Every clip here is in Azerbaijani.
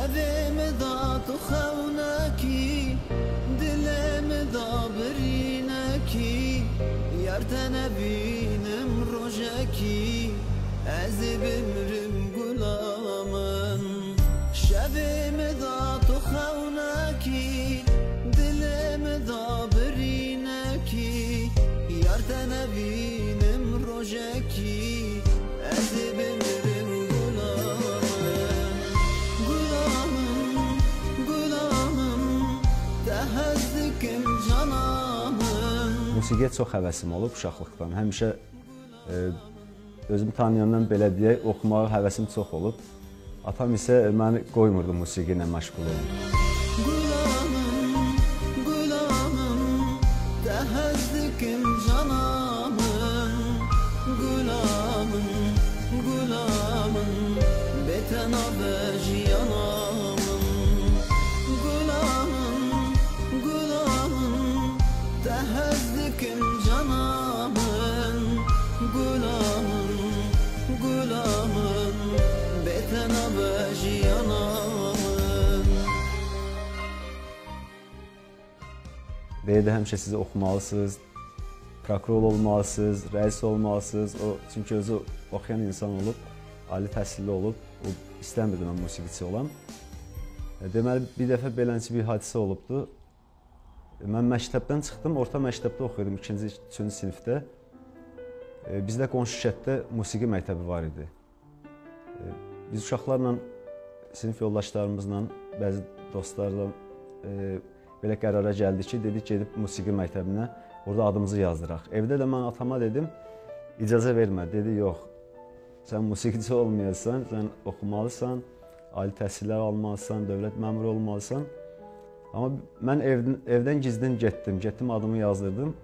Şevim da tu xewnekî, dilê min da birînekî, yar te nebînim rojekî, ez ê bimirim gulamim. Şevim da tu xewnekî, dilê min da birînekî, yar te nebînim rojekî, ez ê bimirim gulamim. Gulamim, gulamim, te hez dikim canamım. Musiqiyə çox həvəsim olub uşaqlıqdan. Həmişə özümü tanıyandan belə deyək, oxumağa həvəsim çox olub. Atam isə məni qoymurdu musiqi ilə məşğul olum. Gulamım, gulamım, te hez dikim canamım. Gulamım, gulamım, betena ve jiyanamım. Gulamım, gulamım, te hez dikim canamım. Gulamım, gulamım, betena ve jiyanamım. Deyirdi, həmişə siz oxumalısınız, prokuror olmalısınız, rəis olmalısınız. O, çünki özü oxuyan insan olub, ali təhsilli olub, o istəmirdi mən musiqiçi olam. Deməli, bir dəfə beləncə bir hadisə olubdu. Mən məktəbdən çıxdım, orta məktəbdə oxuyurdum, 2-ci, 3-cü sinifdə. Bizdə qonşu kənddə musiqi məktəbi var idi. Biz uşaqlarla, sinif yoldaşlarımızla, bəzi dostlarla belə qərara gəldik ki, dedik gedib musiqi məktəbinə, orada adımızı yazdıraq. Evdə də mən atama dedim, icazə vermə. Dedi, yox, sən musiqiçi olmayasan, sən oxumalısan, ali təhsillər almalısan, dövlət məmuru olmalısan. Amma mən evdən gizlin getdim, adımı yazdırdım.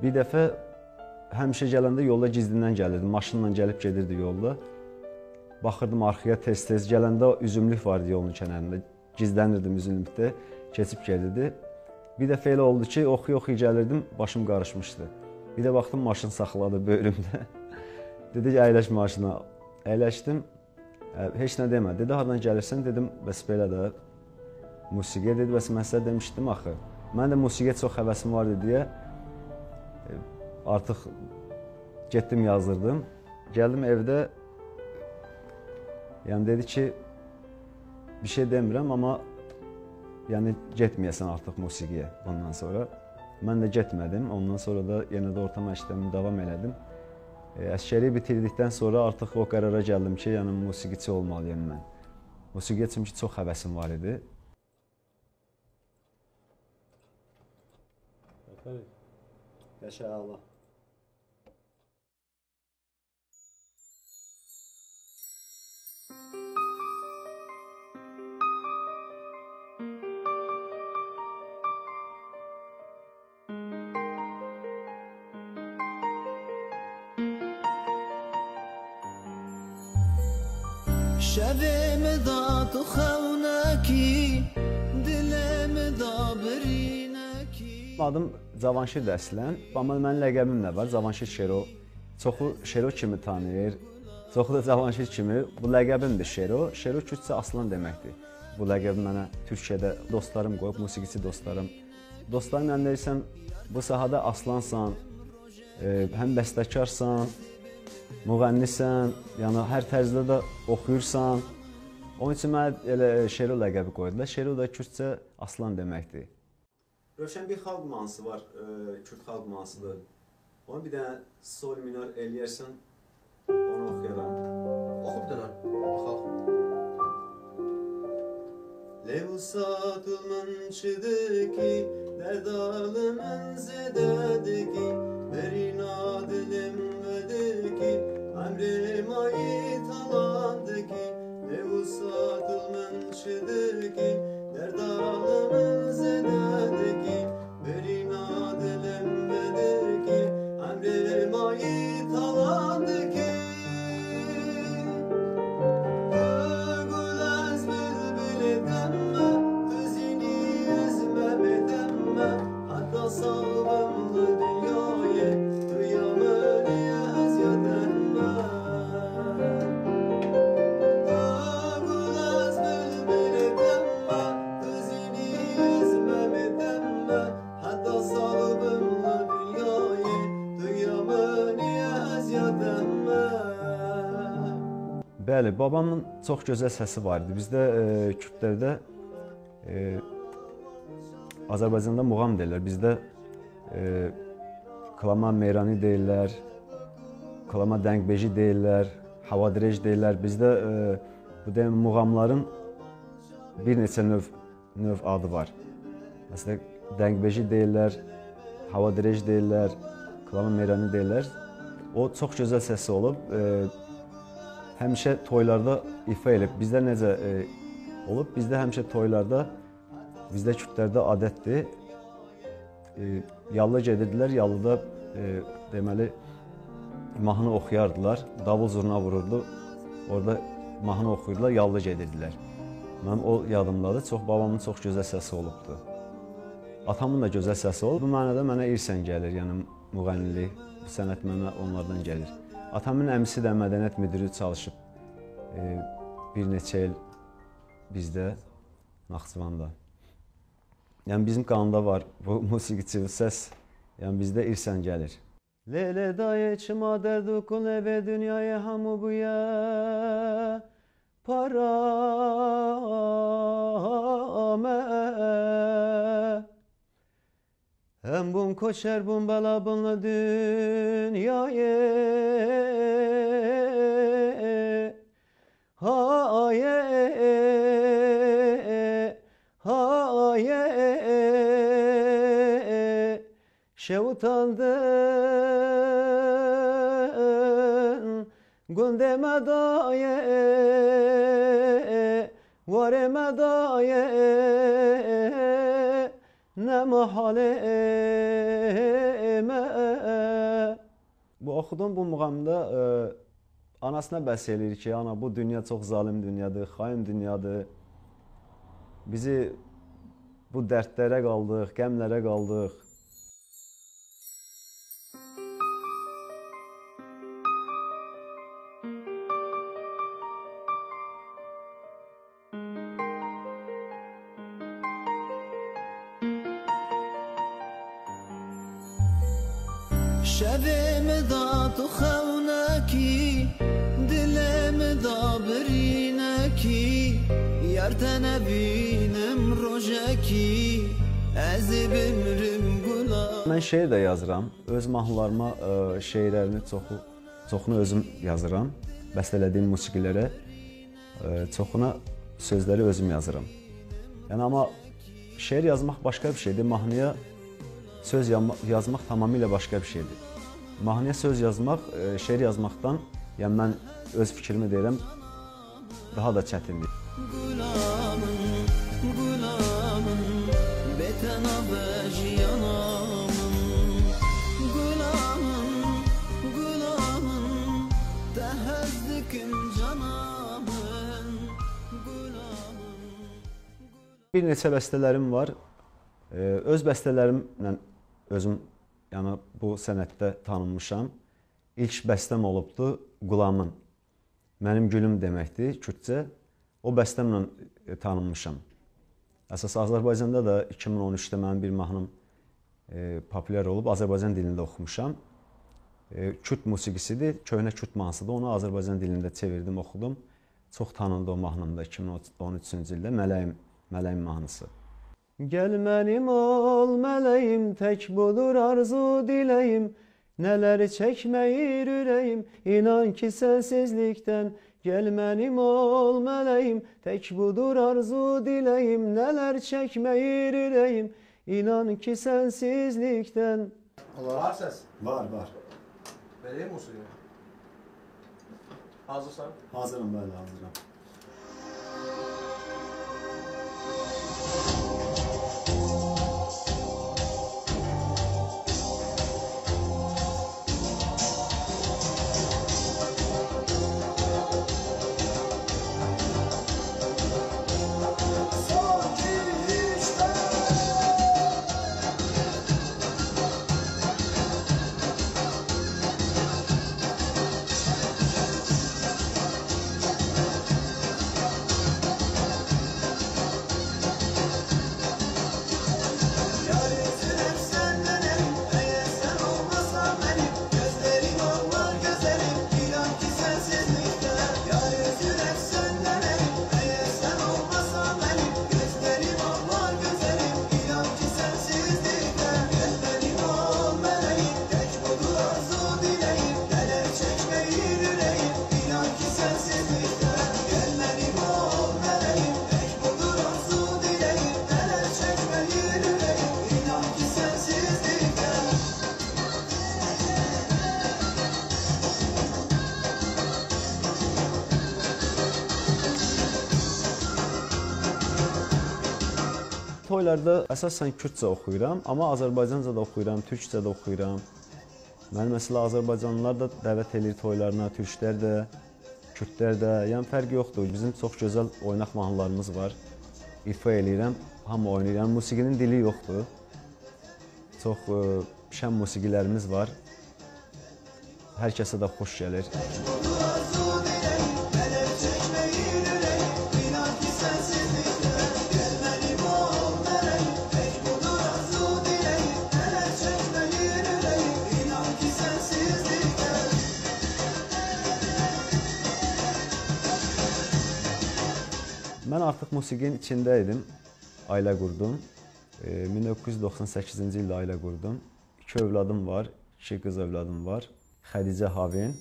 Bir dəfə həmişə gələndə yolda gizlindən gəlirdim, maşınla gəlib gedirdi yolda. Baxırdım arxaya tez-tez, gələndə üzümlük vardı yolun kənarında, gizlənirdim üzümlükdə, keçib gedirdi. Bir dəfə elə oldu ki, oxuya-oxuya gəlirdim, başım qarışmışdı. Bir də baxdım, maşın saxladı böyrümdə. Dedi ki, əyləş maşına. Əyləşdim, heç nə demədi. Dedi, hardan gəlirsən? Dedim, bəs belə də musiqiyə. Dedi, bəs mən sizə demişdim axı. Mən də musiqiyə çox həvəsim vardı deyə artıq getdim, yazdırdım. Gəldim evdə, yəni dedi ki, bir şey demirəm, amma yəni getməyəsən artıq musiqiyə bundan sonra. Mən də getmədim. Ondan sonra da yenə də orta məktəbimi davam elədim. Əskəriyi bitirdikdən sonra artıq o qərara gəldim ki, yəni musiqiçi olmalıyam mən. Musiqiyə çünki çox həvəsim var idi. Yaşa Allah. Şevim da tu xewnekî, dilê min da birînekî. Adım Cavanşirdir əslən, amma mənim ləqəbim də var, Cavanşir Şero. Çoxu Şero kimi tanıyır, çoxu da Cavanşir kimi. Bu ləqəbimdir Şero. Şero kürdcə aslan deməkdir. Bu ləqəbi mənə Türkiyədə dostlarım qoyub, musiqiçi dostlarım. Dostlarım yəni deyirsən, bu sahədə aslansan, həm bəstəkarsan, müğənnisən, yəni hər tərzdə də oxuyursan. Onun üçün mənə elə Şero ləqəbi qoydular. Şero da kürdcə aslan deməkdir. Rövşən bir xalq mahnısı var, Kürd xalq mahnısıdır. Onu bir dənə sol minor eləyərsən, onu oxuyaram. Oxu bir dənə, baxaq. Levsatul mən çidiki, dərdalı mən zədədiki, berina dilim vədiki, əmrim ait alandiki. Levsatul mən çidiki, dərdalı mən zədədiki, berina dilim vədiki, əmrim ait alandiki. Sağlamlı dünyayı duyamı niye ez yademme. Bəli, babamın çox gözəl səsi var idi. Bizdə Kürdlərdə Azərbaycanda muğam deyirlər. Bizdə klama meyrani deyirlər, klama dəngbeji deyirlər, havadrej deyirlər. Bizdə bu deyim muğamların bir neçə növ adı var. Məsələn, dəngbeji deyirlər, havadrej deyirlər, klama meyrani deyirlər. O çox gözəl səsi olub. Həmişə toylarda ifa elib. Bizdə necə olub? Bizdə həmişə toylarda, bizdə Kürdlərdə adətdir. Yallı gedirdilər, yallıda deməli mahnı oxuyardılar. Davul zurna vururdu. Orada mahnı oxuyurdular, yallı gedirdilər. Mənim o yadımdadır. Çox babamın çox gözəl səsi olubdu. Atamın da gözəl səsi olub. Bu mənada mənə irsən gəlir, yəni müğənnilik, bu sənət mənə onlardan gəlir. Atamın əmisi də mədəniyyət müdiri çalışıb bir neçə il bizdə, Naxçıvanda. Yəni bizim qanunda var bu musiqiçi, bu səs, yəni bizdə irsən gəlir. Leylə daye çıma derdu kule ve dünyaya hamu buya parame. Hem bun koçer bun bela bunla dünyaya. Haye haye şevutandın gündeme daye vareme daye ne mahaleme. Bu oxuduğum bu muğamda anasına bəs eləyir ki, ana bu dünya çox zalim dünyadır, xain dünyadır. Bizi bu dərdlərə qaldıq, qəmlərə qaldıq. Şevim da tu xewnaki, dilim da birinaki, yar tenebinem rojaki, ez bimrim gula. Mən şeir də yazıram. Öz mahnılarıma şeirlərini çoxunu özüm yazıram. Bəstələdiyim musiqilərə çoxuna sözləri özüm yazıram. Yəni amma şeir yazmaq başqa bir şeydir. Mahnıya söz yazmaq tamamilə başqa bir şeydir. Mahnıya söz yazmaq, şeir yazmaqdan, yəni mən öz fikrimi deyirəm, daha da çətindir. Bir neçə bəstələrim var. Öz bəstələrimlə özüm yəni bu sənətdə tanınmışam. İlk bəstəm olubdu Qulamın. Mənim gülüm deməkdir kürdcə. O bəstəmlə tanınmışam. Əsas Azərbaycanda da 2013-də mənim bir mahnım populyar olub. Azərbaycan dilində oxumuşam. Kürt musiqisidir, köhnə kürt mahnısıdır. Onu Azərbaycan dilində çevirdim, oxudum. Çox tanındı o mahnımda 2013-cü ildə Mələyim, Mələyim mahnısı. Gəl mənim ol mələyim, tək budur arzu diləyim. Nələr çəkməyir ürəyim, inan ki sənsizlikdən. Gəl mənim ol mələyim, tək budur arzu diləyim. Nələr çəkməyir ürəyim, inan ki sənsizlikdən. Var səs? Var, var. Vereyim musiqini? Hazırsan? Hazırım, bəli, hazıram. Toylarda əsasən Kürdcə oxuyuram, amma Azərbaycanca da oxuyuram, türkcə də oxuyuram. Mən məsələ Azərbaycanlılar da dəvət eləyir toylarına, türklər də, kürdlər də, yəni fərqi yoxdur. Bizim çox gözəl oynaq mahnılarımız var. İfa eləyirəm, hamı oynayır. Yəni musiqinin dili yoxdur. Çox şən musiqilərimiz var. Hər kəsə də xoş gəlir. Mən artıq musiqinin içində idim, ailə qurdum. 1998-ci ildə ailə qurdum. 2 övladım var, 2 qız övladım var. Xədicə Havin.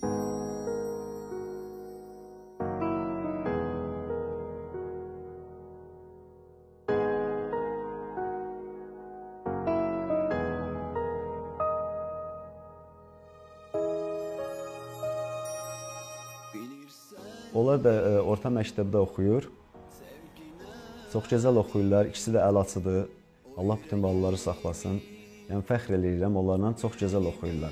Onlar da orta məktəbdə oxuyur. Çox gözəl oxuyurlar, ikisi də əlaçıdır. Allah bütün balaları saxlasın. Yəni fəxr eləyirəm onlarla, çox gözəl oxuyurlar.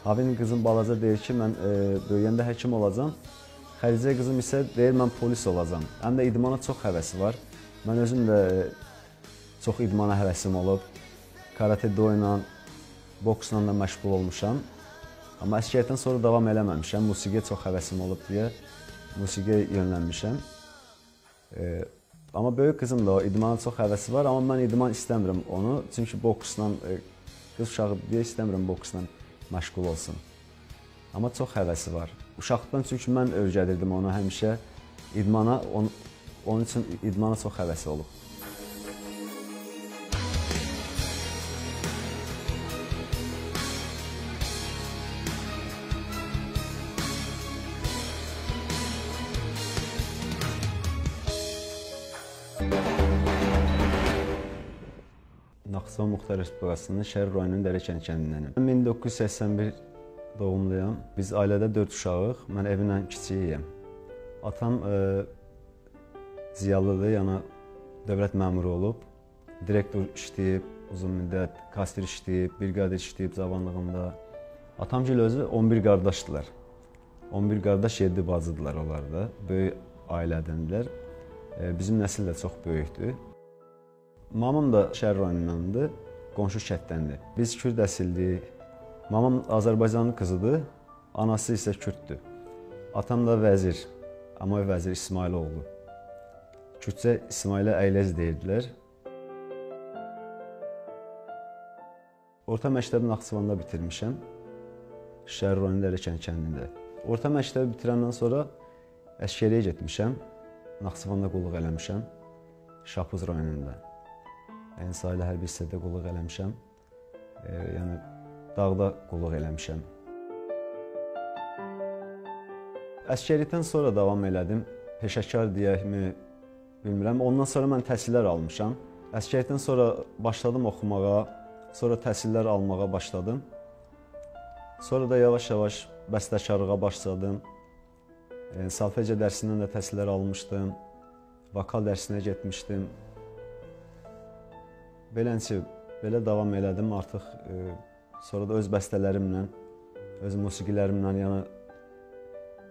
Havin qızım balaca deyir ki, mən böyüyəndə həkim olacam. Xədicə qızım isə deyir, mən polis olacam. Həm də idmana çox həvəsi var. Mən özüm də çox idmana həvəsim olub. Karate do ilə, boksla da məşğul olmuşam. Amma əskərlikdən sonra davam eləməmişəm. Musiqiyə çox həvəsim olub deyə musiqiyə yönlənmişəm. Amma böyük qızım da idmana çox həvəsi var. Amma mən idman istəmirəm onu. Çünki boksla, qız uşağı deyə istəmirəm boksla məşğul olsun. Amma çox həvəsi var. Uşaqdan çünki mən öyrədirdim onu həmişə idmana, onun üçün idmana çox həvəsi olub. Naxçıvan Muxtar Respublikasının Şər rayonunun Dərəkənd kəndindənəm. 1981 doğumluyam. Biz ailədə 4 uşağıq. Mən evin ən kiçiyiyəm. Atam ziyalıdır, yəni dövlət məmuru olub. Direktor işləyib uzun müddət, kasir işləyib, briqadir işləyib cavanlığında. Atamgil özü 11 qardaşdılar. 11 qardaş, 7 bacıdılar onlar da. Böyük ailədəndirlər. Bizim nəsil də çox böyükdür. Mamam da Şər rayonundandır, qonşu kənddəndir. Biz Kürd əsillik. Mamam Azərbaycanlı qızıdır, anası isə Kürddür. Atam da vəzir, Amoy vəzir İsmailoğlu. Kürdcə İsmailə Əyləz deyirdilər. Orta məktəbi Naxçıvanda bitirmişəm, Şər rayonu Dərəkənd kəndində. Orta məktəbi bitirəndən sonra əskəriyə getmişəm, Naxçıvanda qulluq eləmişəm, Şapuz rayonunda. Eyni sayılı hərbi hissədə qulluq eləmişəm, yəni dağda qulluq eləmişəm. Əskərlikdən sonra davam elədim, peşəkar deyəkmi bilmirəm. Ondan sonra mən təhsillər almışam. Əskərlikdən sonra başladım oxumağa, sonra təhsillər almağa başladım. Sonra da yavaş-yavaş bəstəkarlığa başladım. Solfeca dərsindən də təhsillər almışdım, vokal dərsinə getmişdim. Beləncə, belə davam elədim artıq. Sonra da öz bəstələrimlə, öz musiqilərimlə, yəni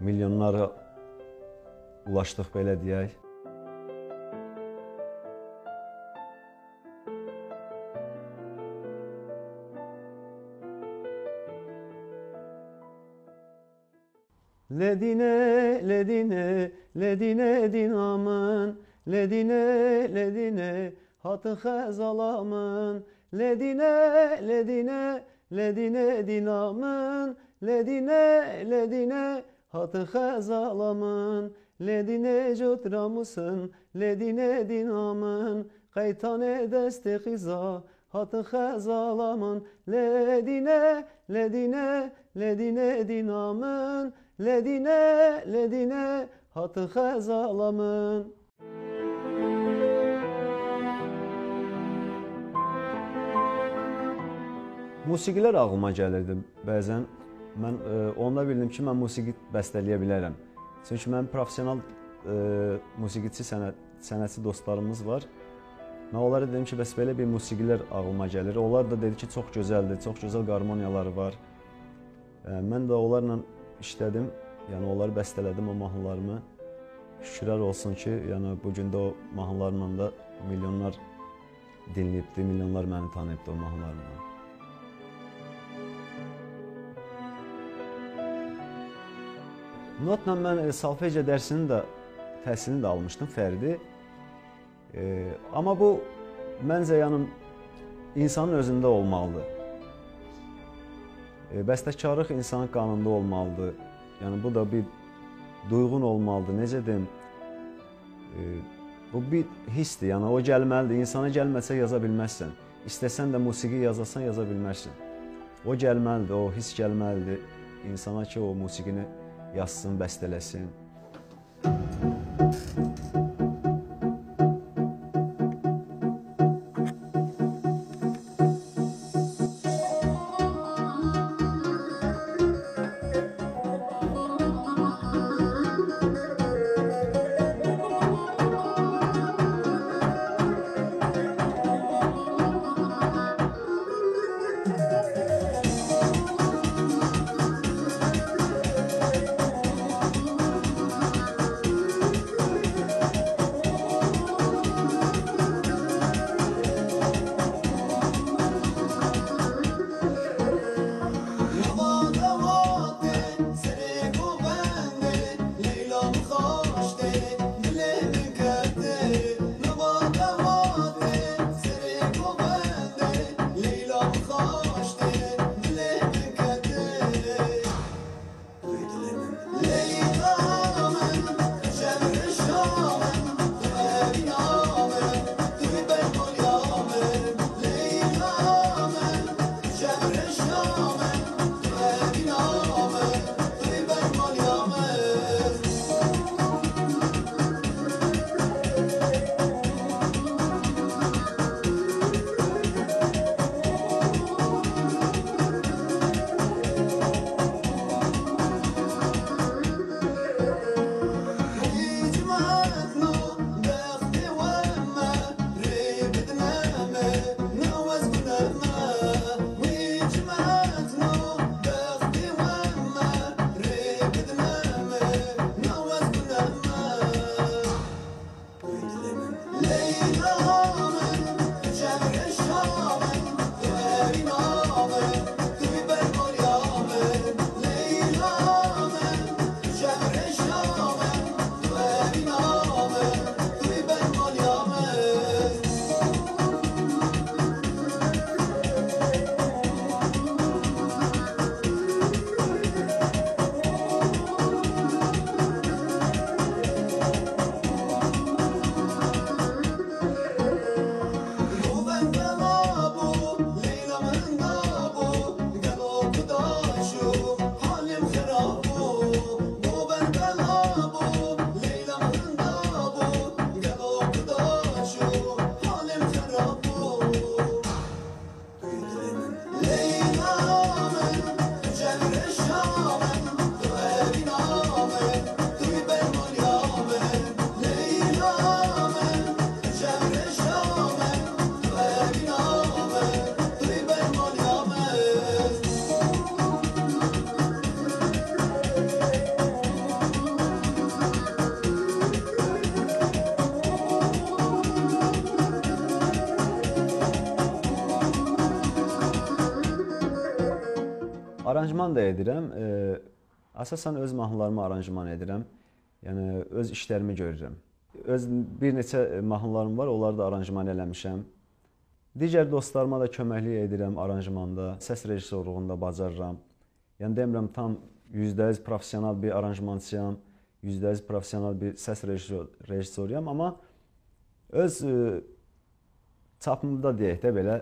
milyonlara ulaşdıq, belə deyək. Ledine, ledine, ledine dinamın, ledine, ledine, hatı xəzalamın, ledine, ledine, ledine dinamın, ledine, ledine, hatı xəzalamın, ledine cotramusın, ledine dinamın, qaytane dəsti xiza, Hatın xəzalamın. Ledinə, ledinə, ledinə dinamın. Ledinə, ledinə, hatın xəzalamın. Musiqilər ağlıma gəlirdi bəzən. Mən onda bildim ki, mən musiqi bəstələyə bilərəm. Çünki mənim professional musiqiçi, sənətçi dostlarımız var. Mən onlara dedim ki, bəs belə bir musiqilər ağlıma gəlir. Onlar da dedi ki, çox gözəldir, çox gözəl qarmoniyaları var. Mən də onlarla işlədim, yəni onları bəstələdim, o mahnılarımı. Şükürlər olsun ki, yəni bu gün də o mahnılarımla da milyonlar dinləyibdi, milyonlar məni tanıyıbdı o mahnılarımla. Notla mən solfeca dərsini də, təhsilini də almışdım, fərdi. Amma bu, məncə, yəni, insanın özündə olmalıdır. Bəstəkarlıq insanın qanında olmalıdır. Yəni, bu da bir duyğun olmalıdır. Necə deyim? Bu bir hissdir, yəni o gəlməlidir. İnsana gəlməsə yaza bilməzsən. İstəsən də musiqi yazasan, yaza bilməzsən. O gəlməlidir, o hiss gəlməlidir insana ki, o musiqini yazsın, bəstələsin. Aranjman da edirəm. Əsasən öz mahnılarımı aranjman edirəm. Yəni öz işlərimi görürəm. Öz bir neçə mahnılarım var, onları da aranjman eləmişəm. Digər dostlarıma da köməklik edirəm aranjmanda, səs rejissorluğunda bacarıram. Yəni demirəm tam %100 professional bir aranjmançıyam, %100 professional bir səs rejissoruyam, amma öz çapımda deyək də belə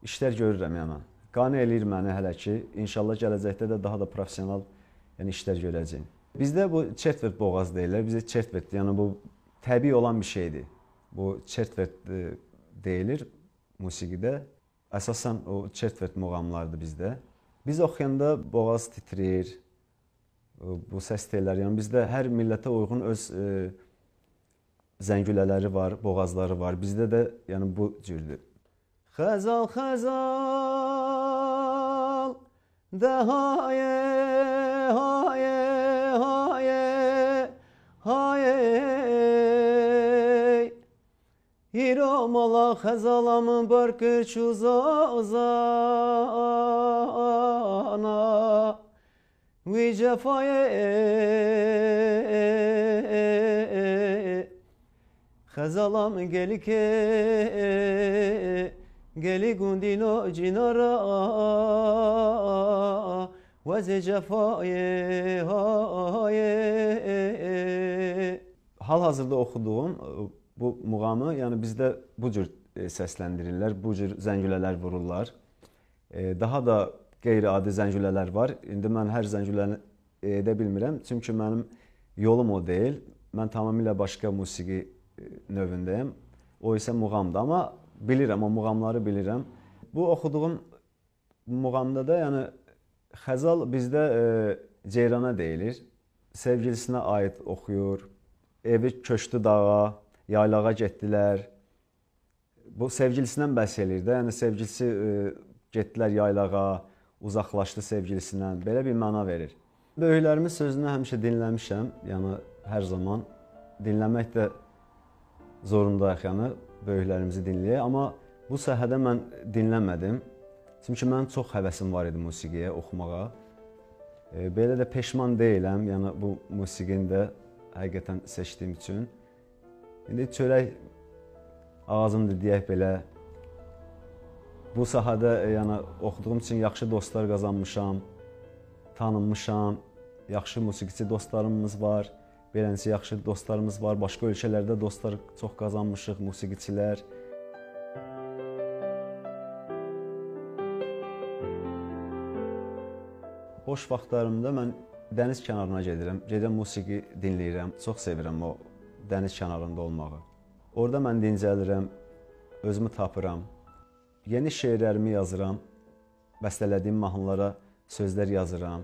işlər görürəm yəni. Qane eləyir məni hələ ki. İnşallah gələcəkdə də daha da professional yəni işlər görəcəyim. Bizdə bu çetvert boğaz deyirlər. Bizdə çetvert, yəni bu təbii olan bir şeydir. Bu çetvert deyilir musiqidə. Əsasən o çetvert muğamlardır bizdə. Biz oxuyanda boğaz titrəyir. Bu səs telləri, yəni bizdə hər millətə uyğun öz zəngülələri var, boğazları var. Bizdə də yəni bu cürdür. Xəzal xəzal də haye haye haye haye İro mala xəzalamın barkır çuzana Vi cefaye Xəzalam gelike Geli gundino cinara Vəzi cefaye haye. Hal-hazırda oxuduğum bu muğamı, yəni bizdə bu cür səsləndirirlər, bu cür zəngülələr vururlar. Daha da qeyri-adi zəngülələr var. İndi mən hər zəngüləni edə bilmirəm, çünki mənim yolum o deyil. Mən tamamilə başqa musiqi növündəyəm. O isə muğamdır, amma bilirəm, o muğamları bilirəm. Bu oxuduğum muğamda da, yəni xəzal bizdə ceyrana deyilir. Sevgilisinə aid oxuyur. Evi köçdü dağa, yaylağa getdilər. Bu sevgilisindən bəhs eləyir də. Yəni sevgilisi getdilər yaylağa, uzaqlaşdı sevgilisindən. Belə bir məna verir. Böyüklərimin sözünü həmişə dinləmişəm. Yəni hər zaman dinləmək də zorundayıq, yəni böyüklərimizi dinləyək. Amma bu sahədə mən dinləmədim. Çünki mənim çox həvəsim var idi musiqiyə, oxumağa. Belə də peşman deyiləm, yəni bu musiqini də həqiqətən seçdiyim üçün. İndi çörək ağzımdır deyək belə. Bu sahədə yəni oxuduğum üçün yaxşı dostlar qazanmışam, tanınmışam, yaxşı musiqiçi dostlarımız var, beləncə yaxşı dostlarımız var, başqa ölkələrdə dostlar çox qazanmışıq, musiqiçilər. Boş vaxtlarımda mən dəniz kənarına gedirəm, gedirəm musiqi dinləyirəm, çox sevirəm o dəniz kənarında olmağı. Orada mən dincəlirəm, özümü tapıram. Yeni şeirlərimi yazıram, bəstələdiyim mahnılara sözlər yazıram.